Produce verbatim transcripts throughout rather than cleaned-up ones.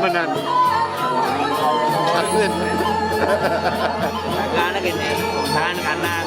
Demenan. Asin. Tangan gini, tangan kanan.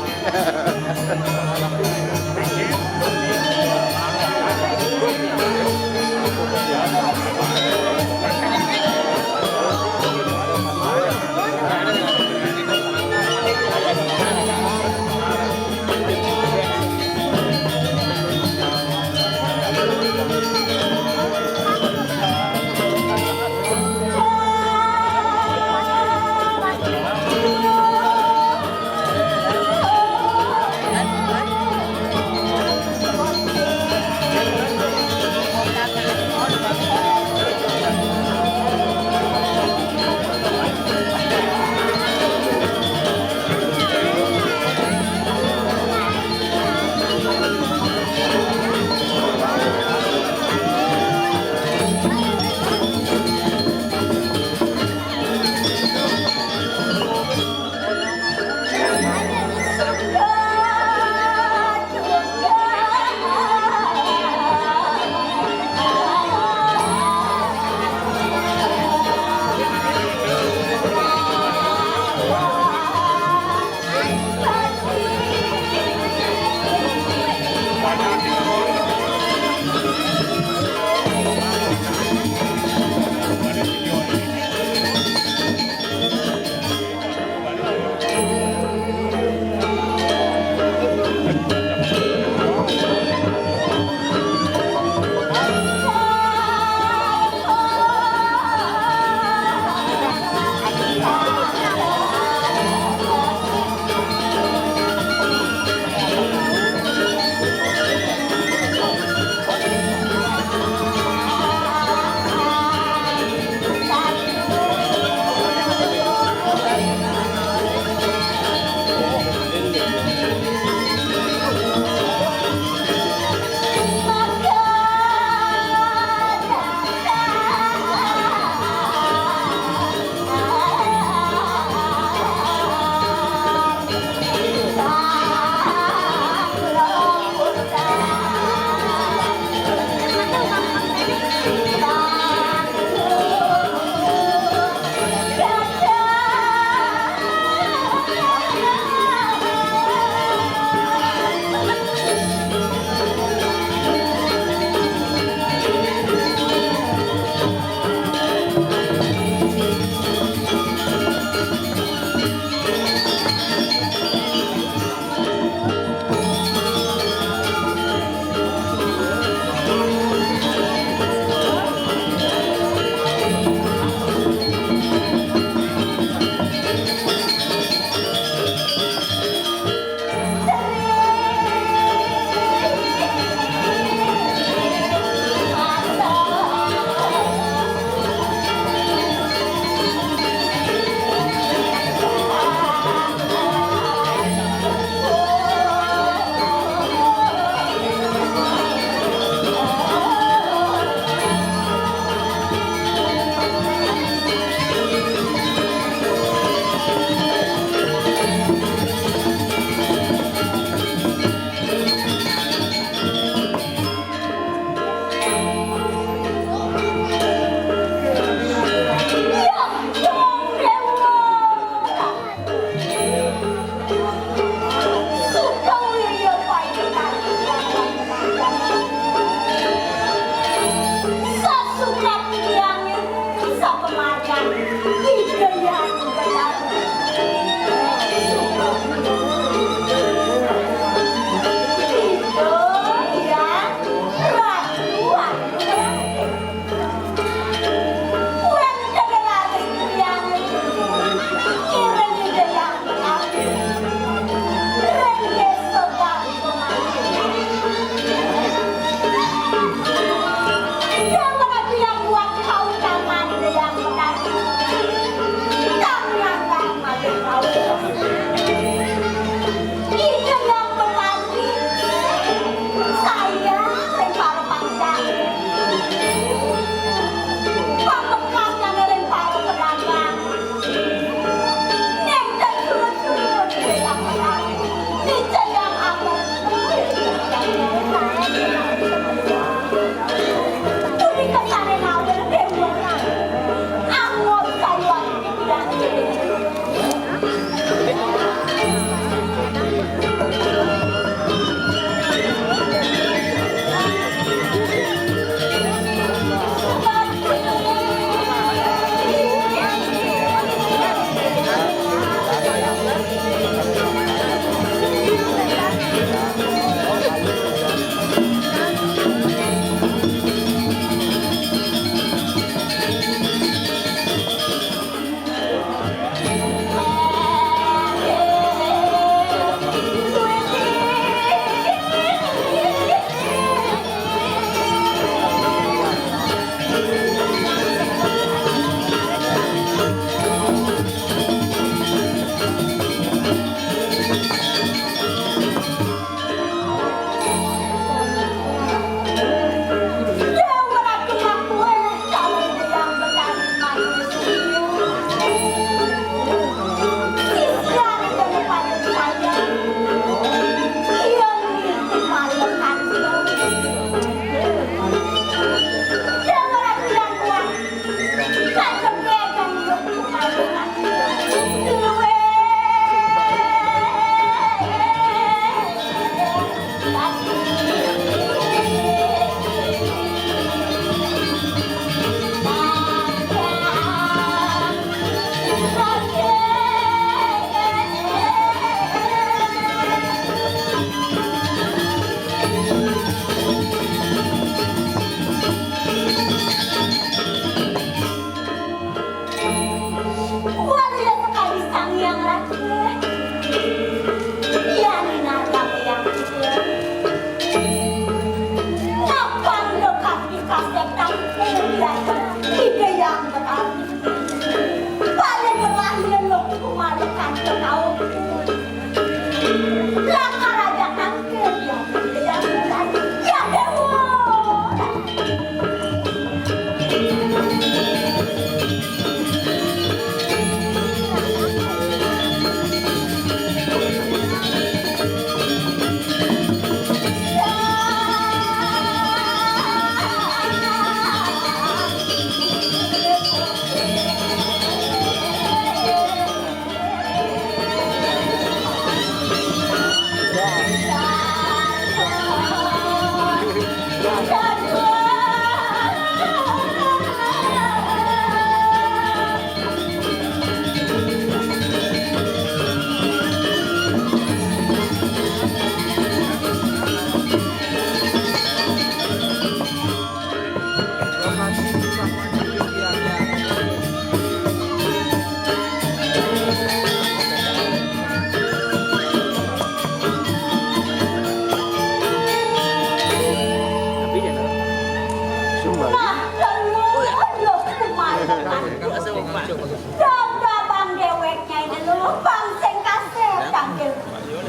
Dadabang déwéknya ini lho, bang sing kasih tangkil.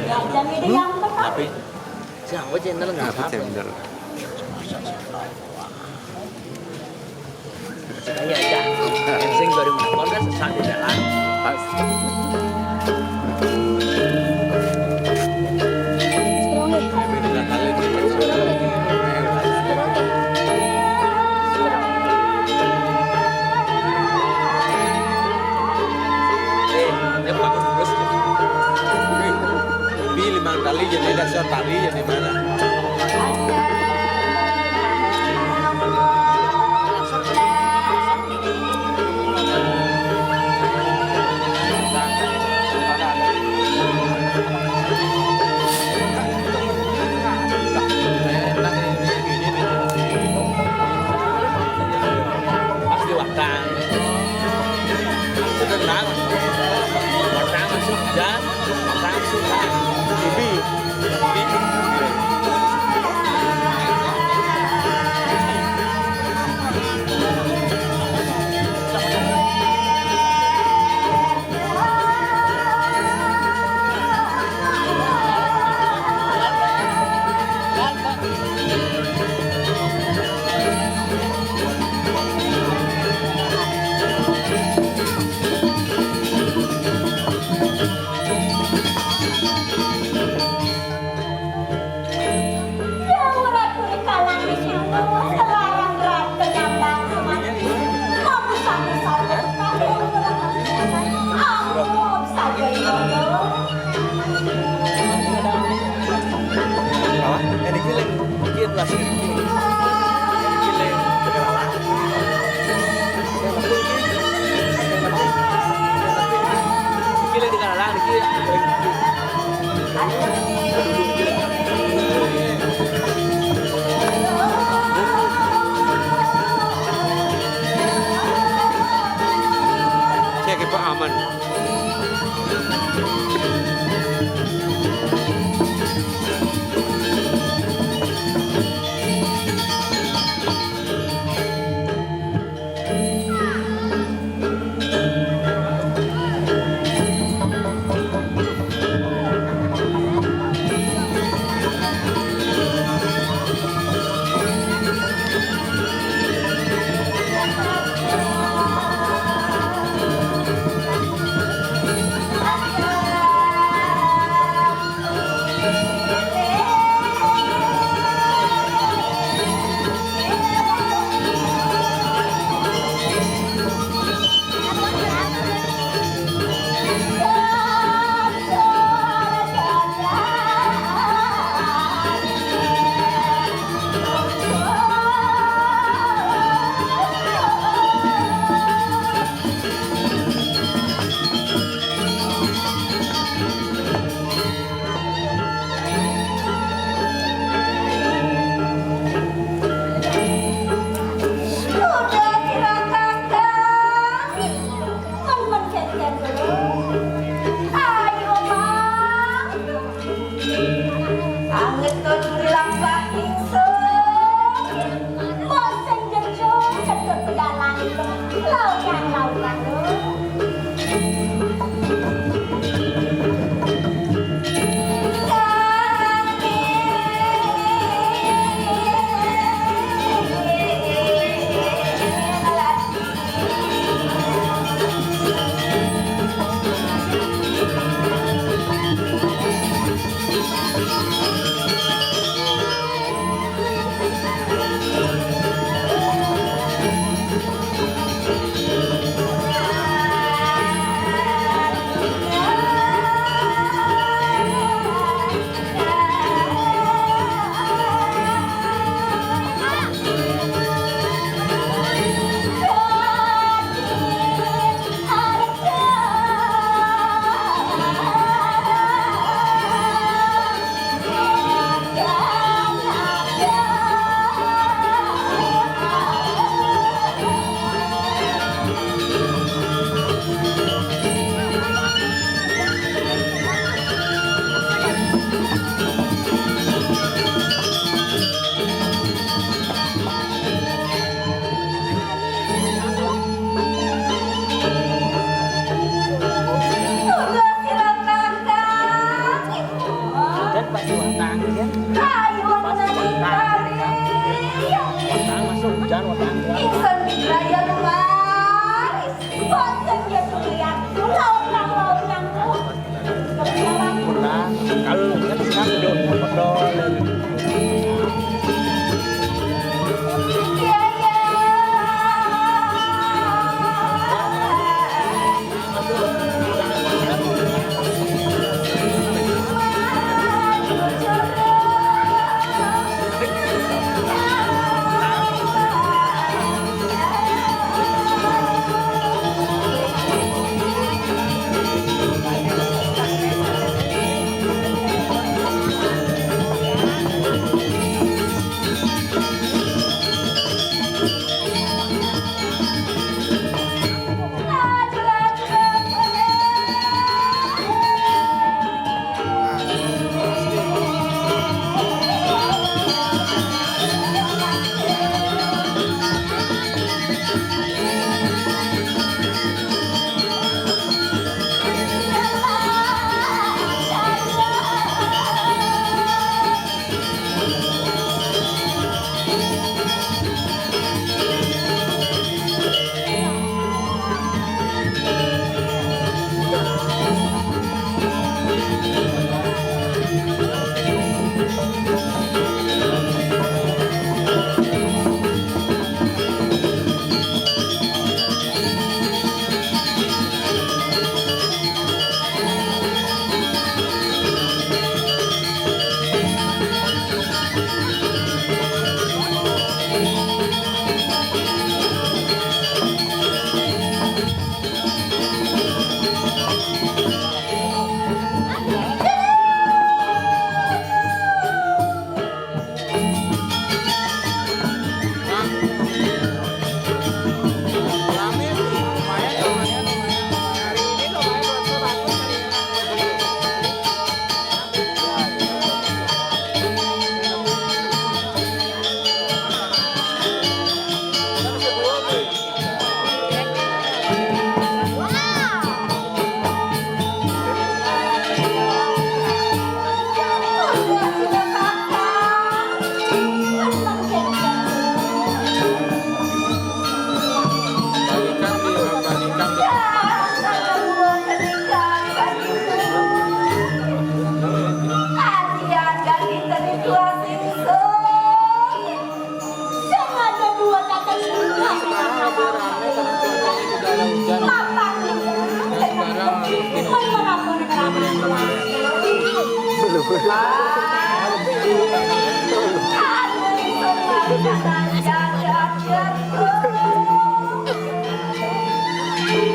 Ya, dan ini yang benar. Siapa channel nggak apa-apa. Saya aja. Yang sing baru melakukan kan sesat di jalan. Eh, ini bagus terus. Wih, lebih lima kali jadi dasar tali jadi mana? Pasti watang. Tenang. Watang masuk, ya. Watang masuk. Bibi. Apa? Eh, dikit lagi. Dikit lah, sedikit. Dikit lagi. Dikit lagi. Dikit lagi, dikit lagi. Cek, Pak, aman. Ayo, Mang. Angetun gelang bakingsun. Bosen jejuk, jejuk pedalang. Laukang, laukang, lho.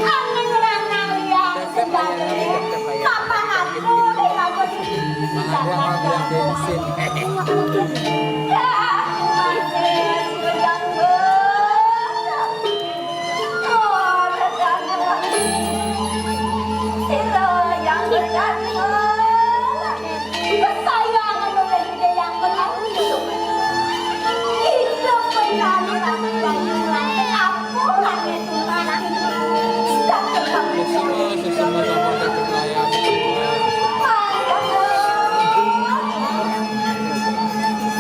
Angin lanang liang sejati, kapan aku dilakukan? Mangga, mangga, bensin. Ya, masih yang ber-, oh, tetangga. Sira yang berganteng. Kesayangan oleh Ida yang berarti hidup. Hidup berkali-kali. Apa langit mati? Tak terbangun. Sesama, sesama sama tak percaya.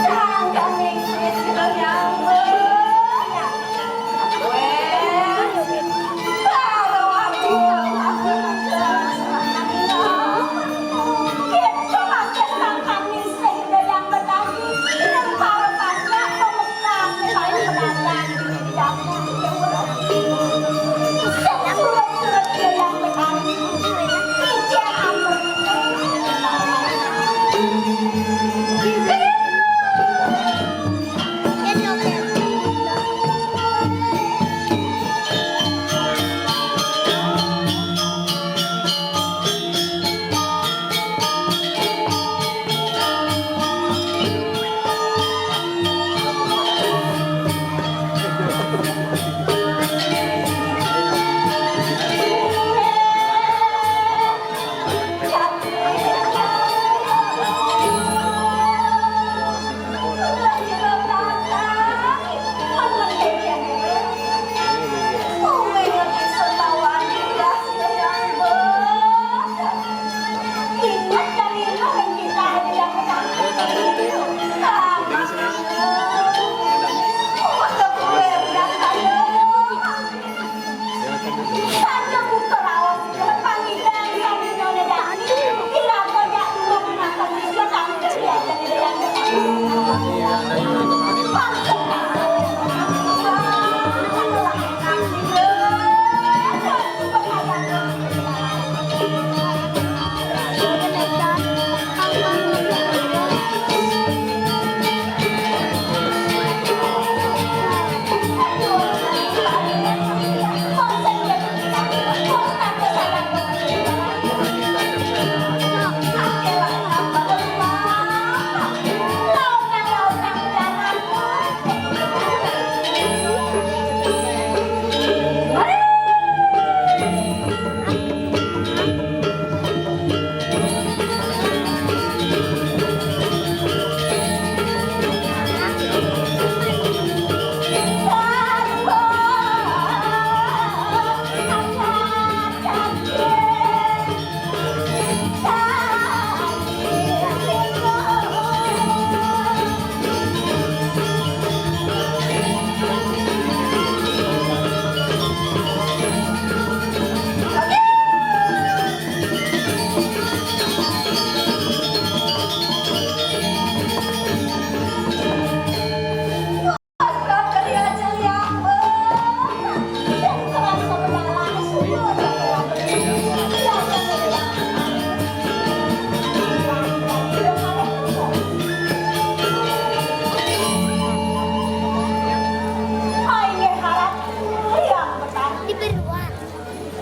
Sang kami yang berkali-kali.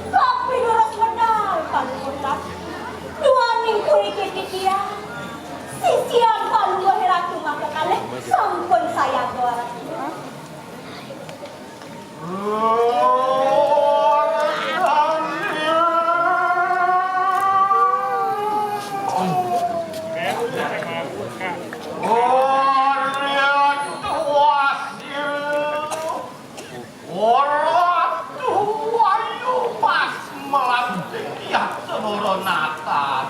Tapi lurus medal, Pak Gubernur. Duaning kulit titian, sisian Palungguh Ratu mangke kalih sampun sayaga. Ora tuwa yo pas melantik ya Selara Natan.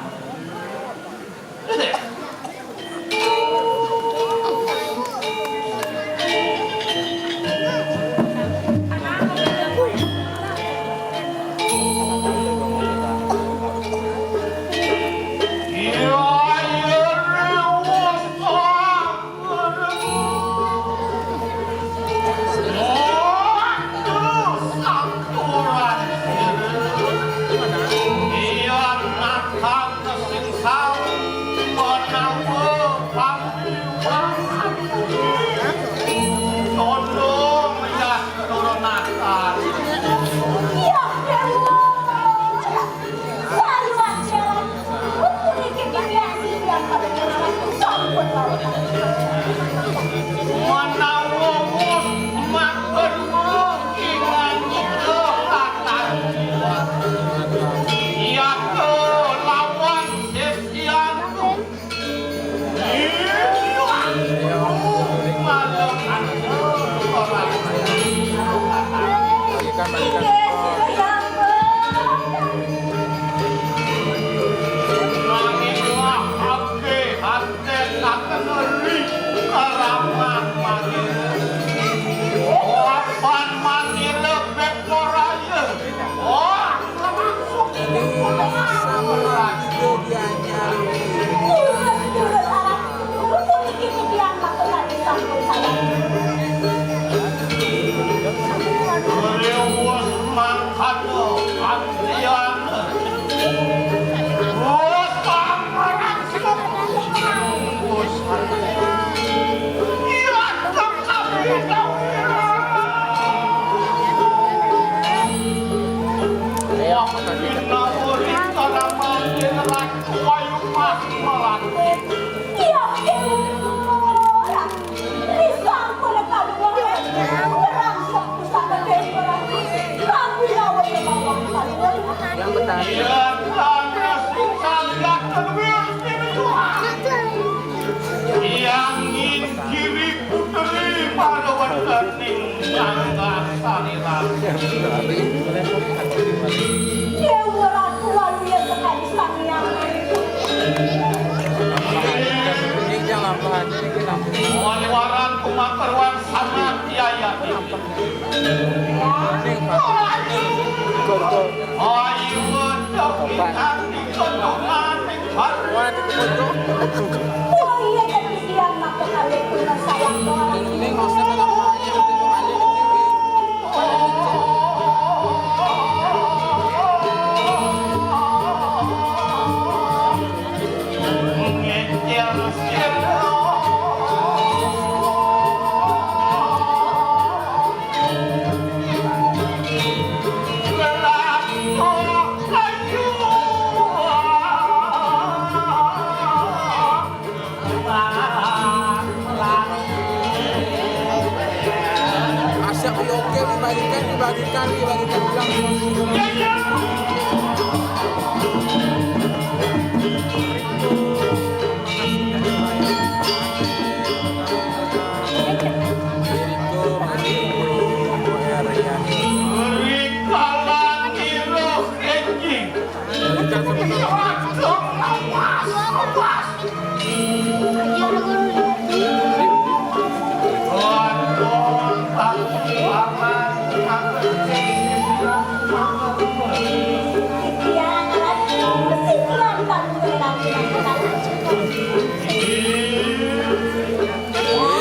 Winawari karaman yen Ratu Ayu Mas Melati. Iya, ora. Disampun kaduwe. Ngrangsang pusaka Dewi Melati. Kang winawari mawon kaduwe. Yang benar. Yen sanes sing sanjak terwis dinujuhan. Yang nginggiri putri para wonten ing Sanggar Sariran. Dewa Ratu Waluya sekali Sang Hyang Waliwaran kumaterwan sama Yayati. Ayu, ayu, ayu, ayu, ayu, ayu, Asap oke, dibagikan, dibagikan, dibagikan pulang.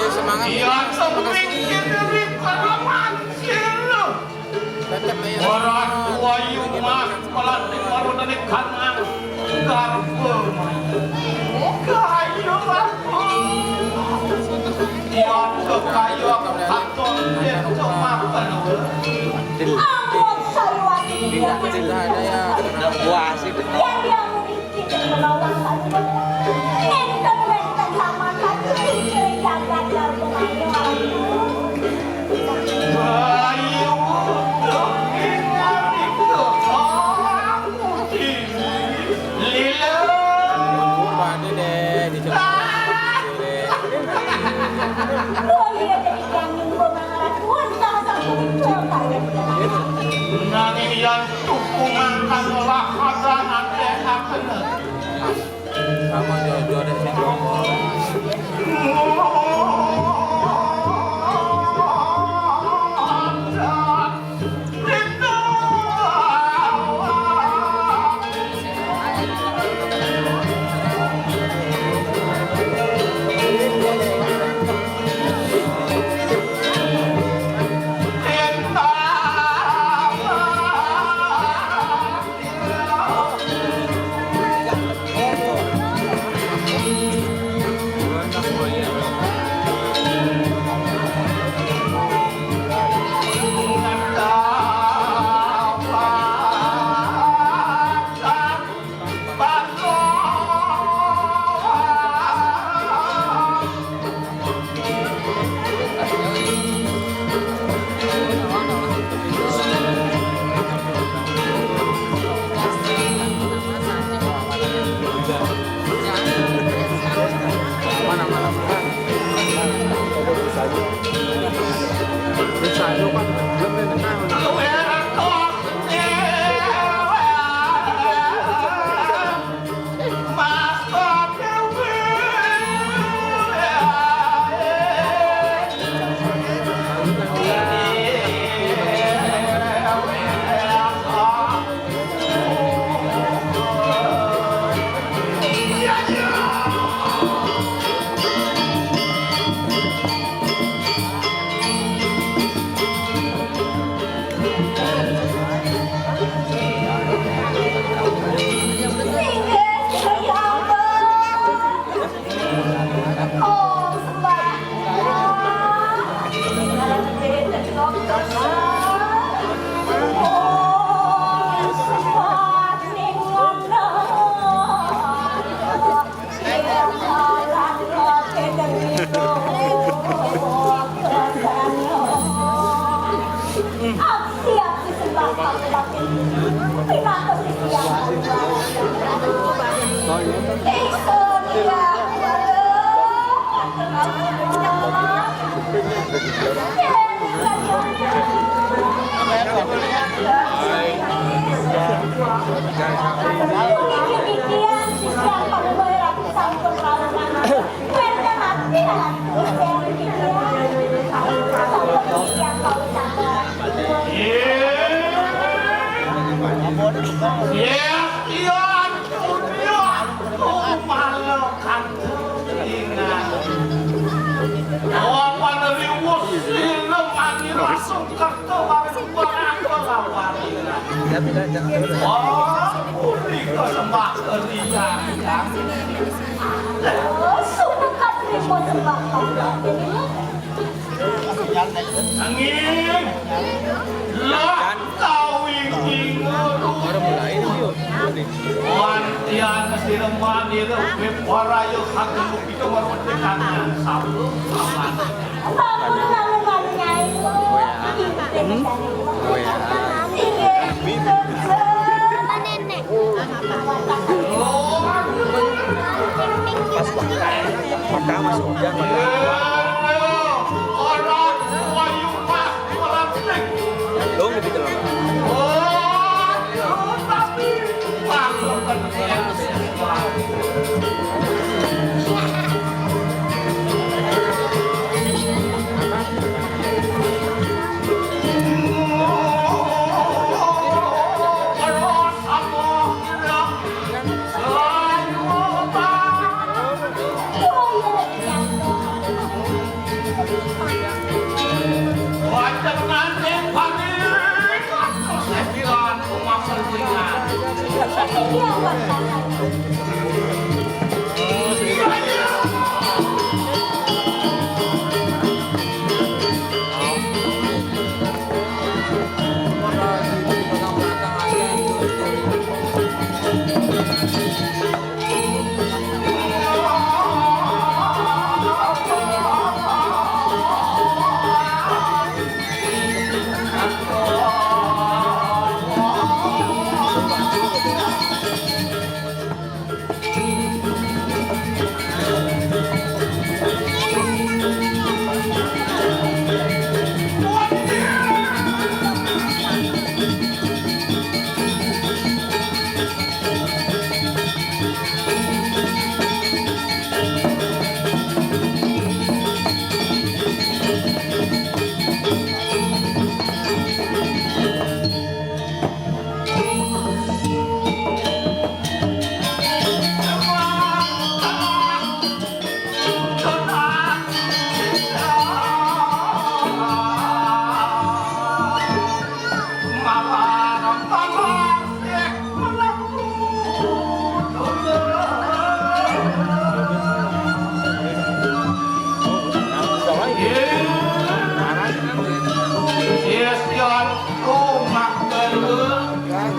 Semangat. Tetep ae. Ora tuwa yu mas, malah ning marunane kanang garwa. Kayu aku. Ya, kayu aku katon yen cuma perlu. Ampun, Sayuwati. Tidak, tidak ada ya. Buah sih. Ya, dia mungkin tidak menolong Sayuwati. Enten, enten sama Sayuwati. Jagat Darma. Ayo, nanging yang tuku makan olah ada nanti akan. Sama jojo dek sing ngomong. Iya, iya, iya, iya, aku malah kan ingat. Awan riwus, sila mani langsung kerto bareng barang lawan. Wah, punika sembah keriyan. Oh, suka terima sembah. Nanging, lah kawing ingo. Wantian sira manira beparaya kagem kita marwete kangen sabda. Sampun lalu-lalu, Nyai. Pas waktu, maka masih hujan, maka. Dong, lebih dalam.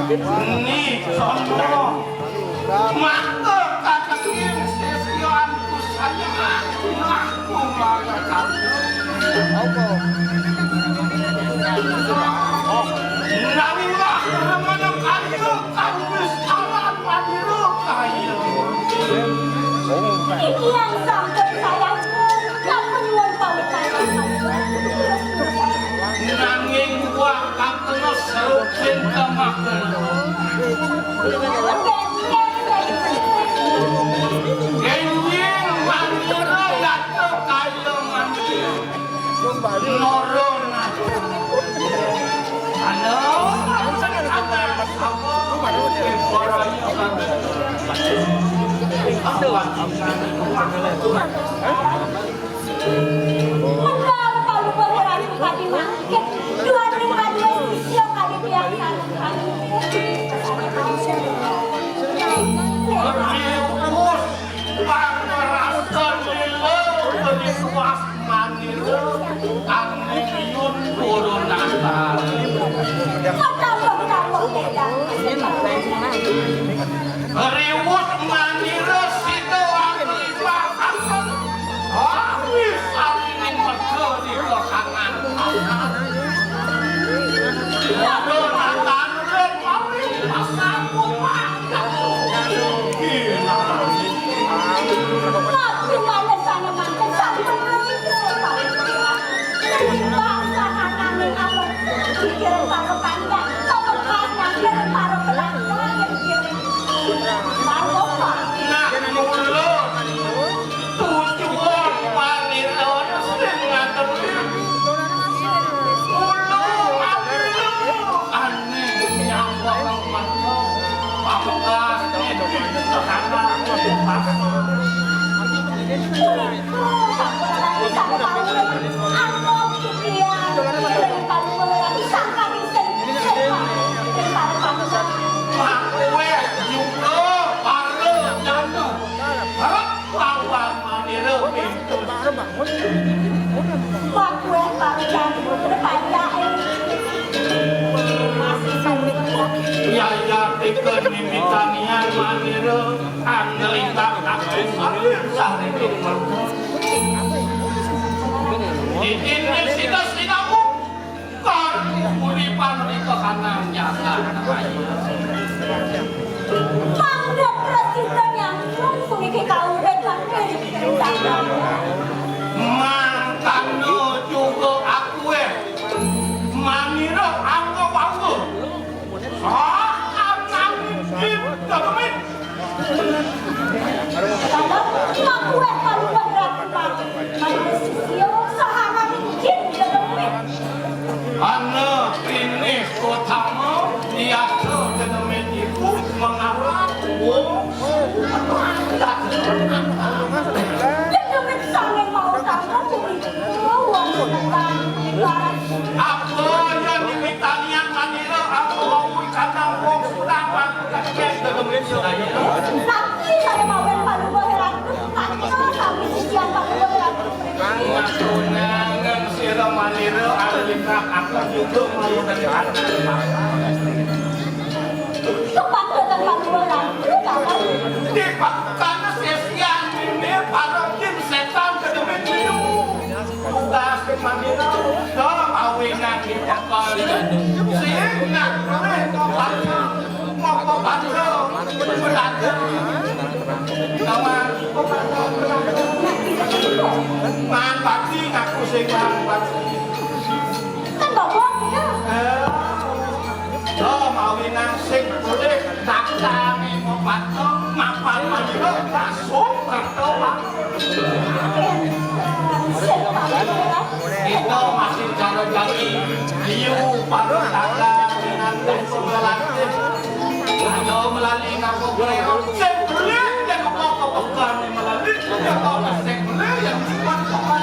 Ni sombong. Maka katengin sesian kusanya aku malah kabur. Nawilah remana kaya kabur salah padiro kaya. Ini yang sampai sayangku, kamu nyuwun pamit. Nanging wah kang kena serukin temakel. Genjing manira yata kaya manira. Noro nata. Ana, apa? Menggala paluwih ratu kadi mangkin, duaning radia sisya kadi biaksana kami. Riwus pangrasa lila beri suas manira, kang nipiyun turun akal. Katawa-tawa, Dang. Riwut manira sida anglimbah. Awi salining mega di kahangan. Padha natan ring awi pasang umah. Tapi malen sana mangken sampun. Senimbang sahananing amuk. Pikiran para panjang, pemekan nangkir para pelang. Makuweh juga para janda. Harap lawan manira pintu. Makuweh para janda, payah, eh. Yaya teka mimit tanian manira. Anda intak aku saling saling. Ikin sida sinamu. Kari uripan di kahanan jagat raya. Mangga prasida nyambung puniki kaurip lan. Mangkana juga aku, eh, manira angga wangga. Saat nanging kita Makuweh paluweh Ratu Mati. Manusia saharan jin dedemit. Ana pinih utama diatur dedemit ibu mengarah wong. Dedemit sane mau tamu punika wong setan. Apa yang dimitanian manira aku mau ikanang wong setan. Sakti saya mawen paluweh Ratu. Sakti sami sisian paluweh Ratu. Ngaku ngangen sira manira alika akan juga malu dengan anak. Kepandekan paluweh Ratu, Kakang. Di pakan sisian ini para jin setan kedemi tugas manira. Dong awinan di pakan. Sing nak boleh kau baca. Mapa bangsa Belanda? Nama? Man bakti ngaku sing man bakti. Kan bapak ya. Eh, lo mawinan sing boleh datang mau baca mapan manira masuk kerto. Kita masih cara jati. Liu pada dagang dengan pengelatih. Ayo melali ngapa boleh. Sing boleh yang apa bukan melali. Yang apa sing boleh yang bukan bukan.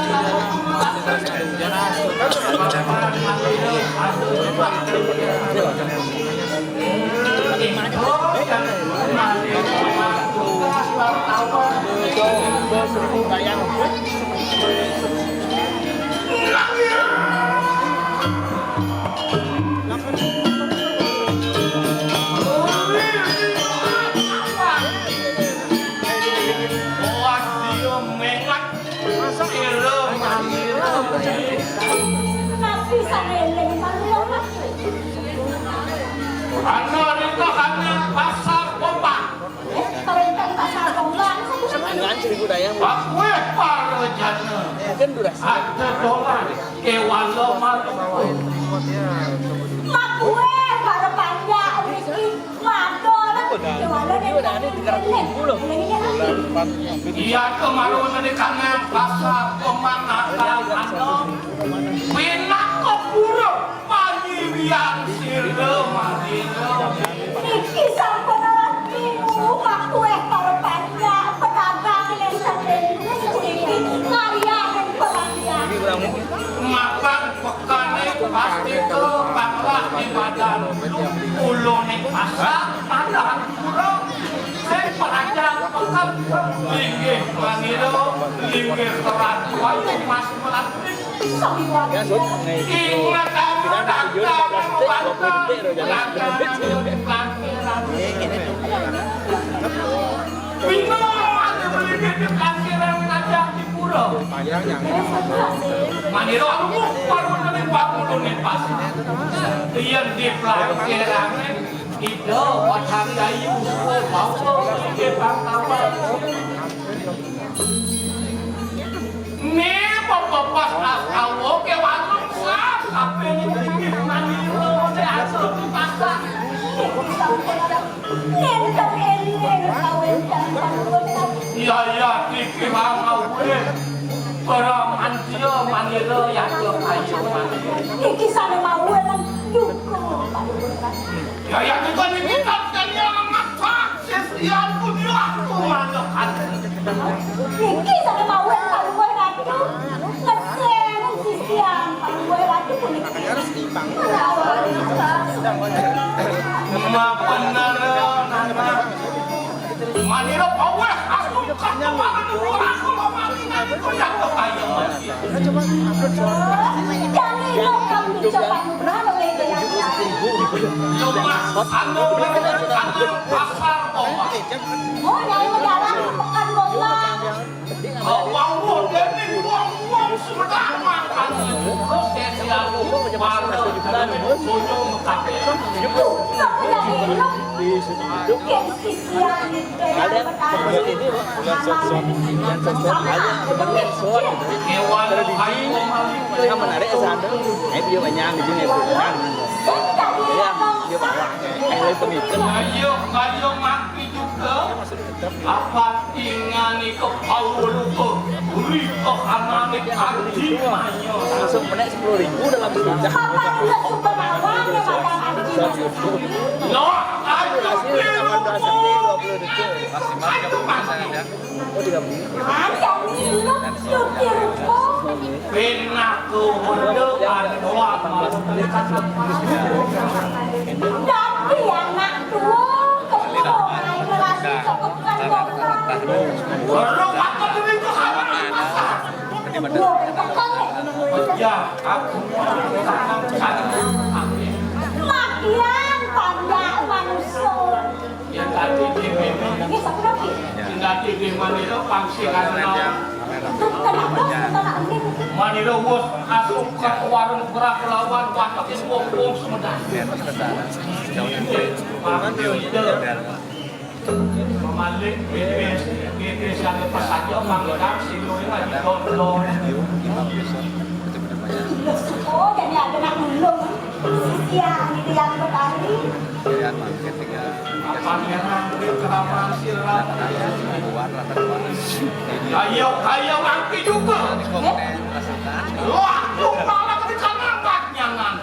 Nasi sana eling, Ana rika kana pasar Pompang. Eh, kawénten pasar Pompang. Pakuwih para jana. Ada dolan kéwala malu. Pakuwih para panjak niki madol. Kéwala niki. Iya, kemarin ini kana pasar Pompang, ana pinaka pura. Panyiwian sira manira. Niki sampun ora timu, pakuwih para panjak, pedagang ing sadéning puniki ngaryaning perayaan. Mapan pekané pasti ke panglah di badan ulune pasar, padahal pura. Sing perayaan pekan linggih manira, linggih kerat wayu mas melatih. Manira aku baru nang bangun pas. Yen di pelangkiran Ida Batari Ayu, bangsa nggih bangsawan. Né pepepas astawa kéwala sah kabéh niki manira asa dipasang. Nénten éling kawénten panuwun. Iya, iya, niki mangawé. Para mantia manira yadya ayu manira. Niki sané mawon duka panuwun. Ya, ya, duka niki tak kenya maksa sisian pun Bener, Nana. Manira paweh asuh kakuatan ora kula maringan kaya kaya. Jani lo kami coba nugraha oleh Dayang Sari. Lemah anu anu pasar Boma. Oh, Nyai Medalang pekan Boma. Wong-wong dening wong-wong Sumedang mangkane. Sesi aku para dening bojo mekate. Kewan ayu mali. Ayo, ayo, mati juga. Apa ingani kepau lupa. Uri kok anane Aji Mayo. Langsung menek sepuluh ribu dalam sejam. Apa ingat Sumbenawan ya, Madam Aji Mayo? Loh, ayo, delapan belas menit, dua puluh detik. Ayo, mati. Oh, tiga menit. Ada minum, cuci rupa. Pinaku wedo anu amal. Dadi anak tua, ketua, merasa cukup kan, Bapak. Wedo apa tadi itu sama pasar? Ya, aku. Makian panjak manusia. Yen dadi dhewe, yen dadi dhewe manira pangsiran. Manira wis asuh ka warung perang lawan watekin wong-wong Sumedang. Malik B P S, B P S yang lepas saja, Mang Dam, sing luwih lagi kontrol. Oh, jadi ada nak nulung. Sisi yang itu yang bertani. Ayo, ayo, mangke juga. Wah, lu malah di sana, Pak, nyangan.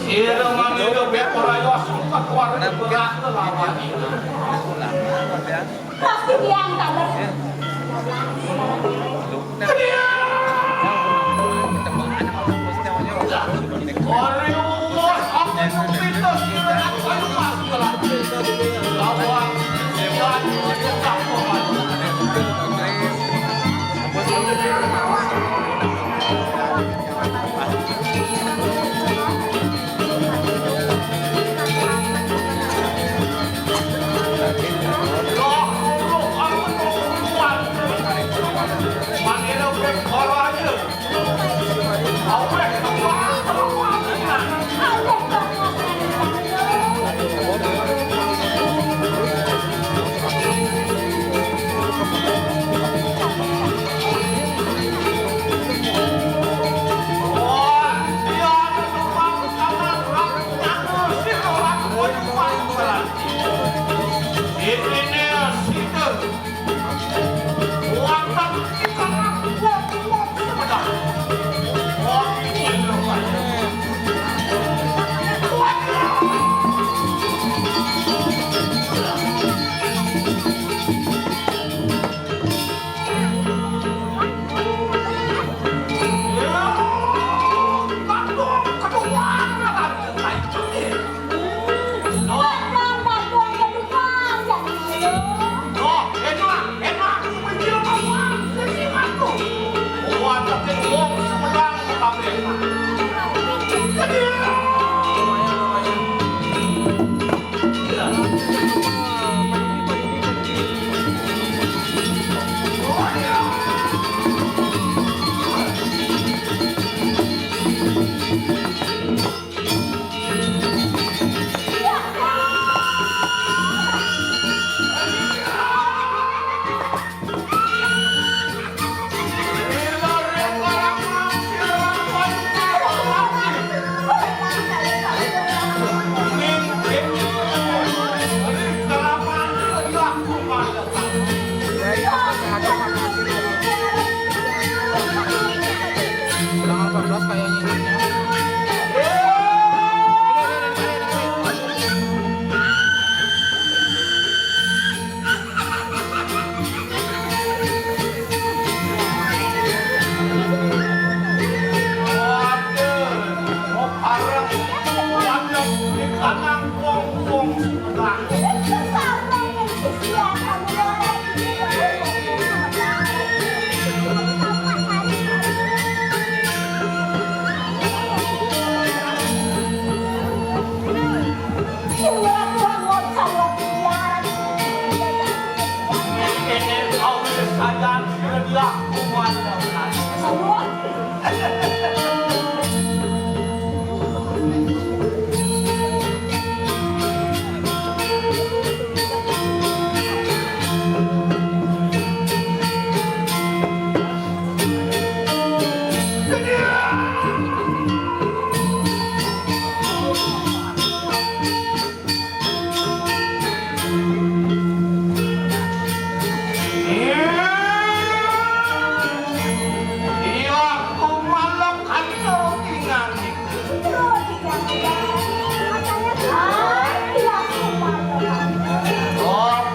Sira mangke yo, bek ora yo, sumpah, keluar berat lawan ini. Pasti diangkat.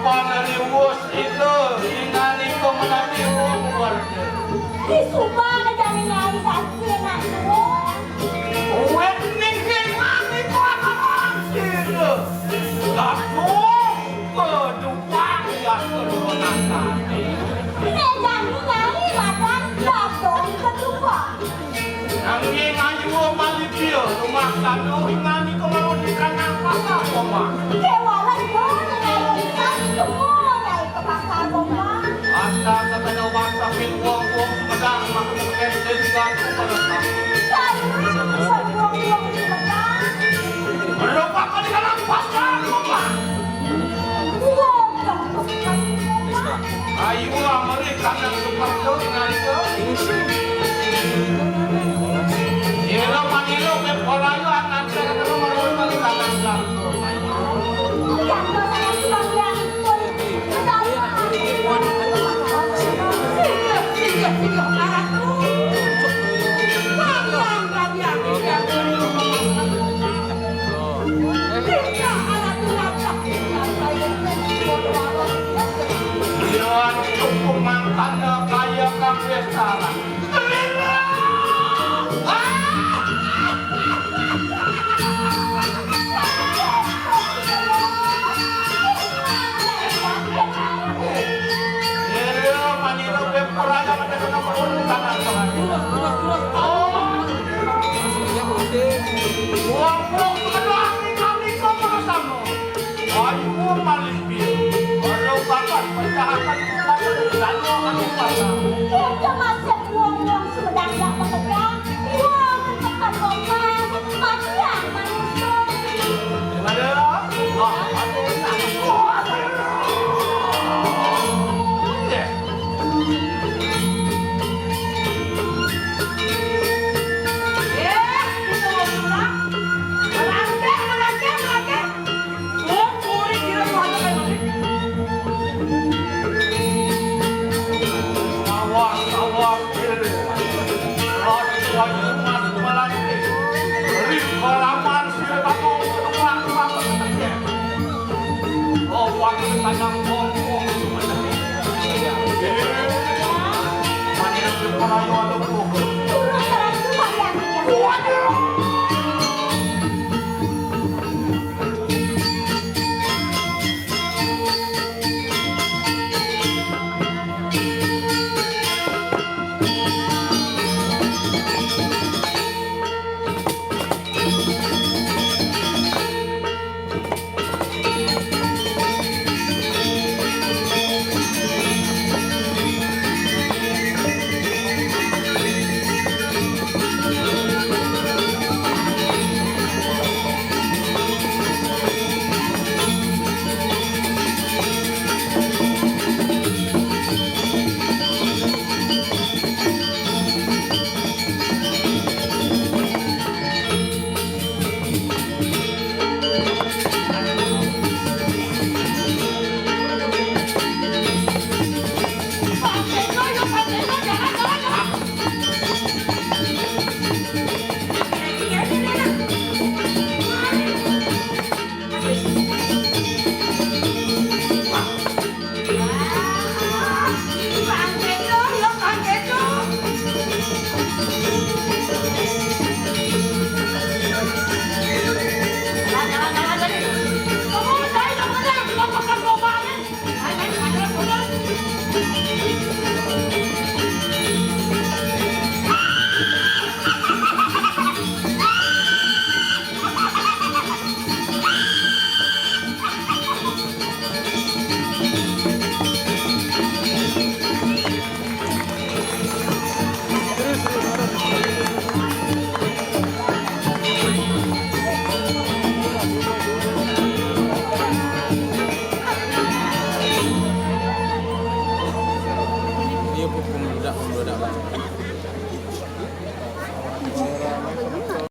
Apa naliwus itu, inani ko menati umur. Di sumah jani nari kasih nak tuh. Wet ningking nani ko akan sih. Gaduh, kedua yang kedua nanti. Nek jani nari makan gaduh kedua. Nanging ayu malih dia, rumah sana ingani kemarudikan apa apa, Mak. Kewalan pun ngalungkan semua nyai ke pasar, Mak. Asa kakana wasa pin wong-wong Sumedang, maka mungkin jadi ganggu pada kamu. Lalu, semua wong Sumedang. Merupakan di dalam pasar, Mak. Wong, wong, wong, wong. Ayu Amerika nang supak tu ngalika. Ira manira ke polayu angan kena marwata di tangan blanko. Iwan cukup mangkana kaya kang Bestara. Iya, manira beb peraya macam mana pun tangan tangan. Oh. Buang-buang kebetulan kami kau bersama. Ayu malih pir. Walau bakal pertahakan bukan dari dano anu pasang. Kita masih